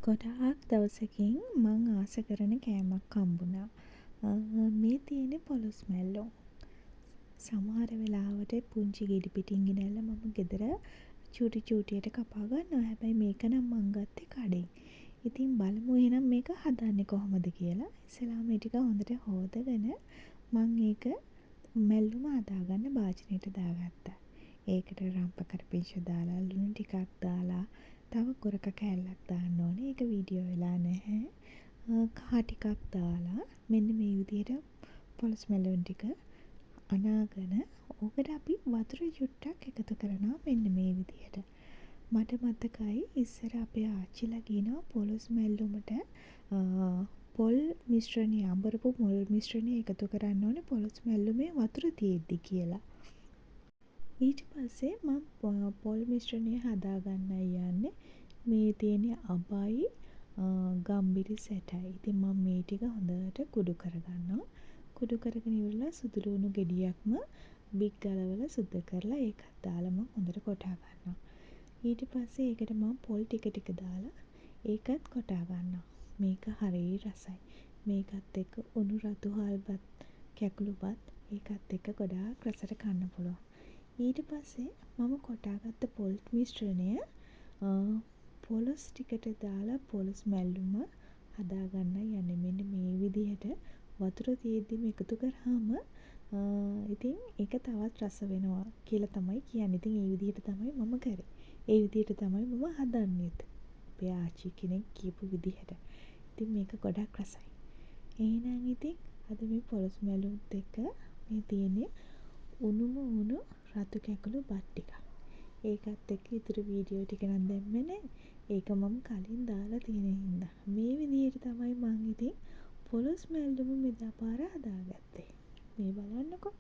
ගොඩාක් දවසකින් මං ආස කරන කෑමක් හම්බුණා. මේ තියෙන්නේ පොළොස් මැල්ලුම්. සමහර වෙලාවට පුංචි ගෙඩි පිටින් ගෙනල්ලා මම ගෙදර චූටි චූටියට කපා ගන්නවා. හැබැයි මේක නම් මං ගත්තේ කඩෙන්. ඉතින් බලමු එහෙනම් මේක හදන්නේ කොහොමද කියලා. ඉස්සෙල්ලාම ඒ ටික හොඳට හෝදගෙන මං ඒක මැල්ලුම හදාගන්න භාජනයට දාගත්තා. ඒකට රම්පකරපිංචා දාලා, ලුණු ටිකක් දාලා, තව ගොරක කෑල්ලක් දාන්න ඕනේ. ඒක වීඩියෝ වෙලා නැහැ. කහ ටිකක් දාලා මෙන්න මේ විදිහට පොළොස් මැල්ලුම් ටික අනාගෙන ඕකට අපි වතුර චුට්ටක් එකතු කරනවා මෙන්න මේ විදිහට. මට මතකයි ඉස්සර අපේ ආච්චිලා කියනවා පොළොස් මැල්ලුමට පොල් මිශ්‍රණය, අඹරපු පොල් මිශ්‍රණය එකතු කරන්න ඕනේ පොළොස් මැල්ලුමේ වතුර තියෙද්දි කියලා. ඊට පස්සේ මං පොල් මිශ්‍රණය හදාගන්නයි යන්නේ. මේ තියෙන්නේ අබයි ගම්මිරිස් ඇටයි. ඉතින් මං මේ ටික හොඳට කුඩු කරගන්නවා. කුඩු කරගෙන ඉවරලා සුදු ලුණු ගෙඩියක්ම බික් ගලවලා සුද්ද කරලා ඒකත් දාලා මං හොඳට කොටා ගන්නවා. ඊට පස්සේ ඒකට මං පොල් ටික ටික දාලා ඒකත් කොටා ගන්නවා. මේක හරි රසයි. මේකත් එක්ක උණු රතු හාල් බත්, කැකුළු බත් ඒකත් එක්ක ගොඩාක් රසට කන්න පුළුවන්. ඊට පස්සේ මම කොටාගත්ත පොල් මිශ්‍රණය පොළොස් ටිකට දාලා පොළොස් මැල්ලුම හදාගන්නයි යන්නේ. මෙන්න මේ විදිහට වතුර තියෙද්දිම එකතු කරාම ඉතින් ඒක තවත් රස වෙනවා කියලා තමයි කියන්නේ. ඉතින් ඒ විදිහට තමයි මම කරේ. ඒ විදිහට තමයි මම හදන්නෙත්. අපේ ආච්චි කෙනෙක් කියපු විදිහට. ඉතින් මේක ගොඩක් රසයි. එහෙනම් ඉතින් අද මේ පොළොස් මැල්ලුම්ත් එක්ක මේ තියෙන්නේ උණුම උණු රතු කැකුළු බත් ටිකක්. ඒකත් එක්ක ඉතුරු වීඩියෝ ටික නම් දැම්මේ නෑ. ඒක මම කලින් දාලා තියෙන හින්දා. මේ විදිහට තමයි මං ඉතින් පොළොස් මැල්ලුම මෙදා පාර හදාගත්තේ. මේ බලන්නකෝ.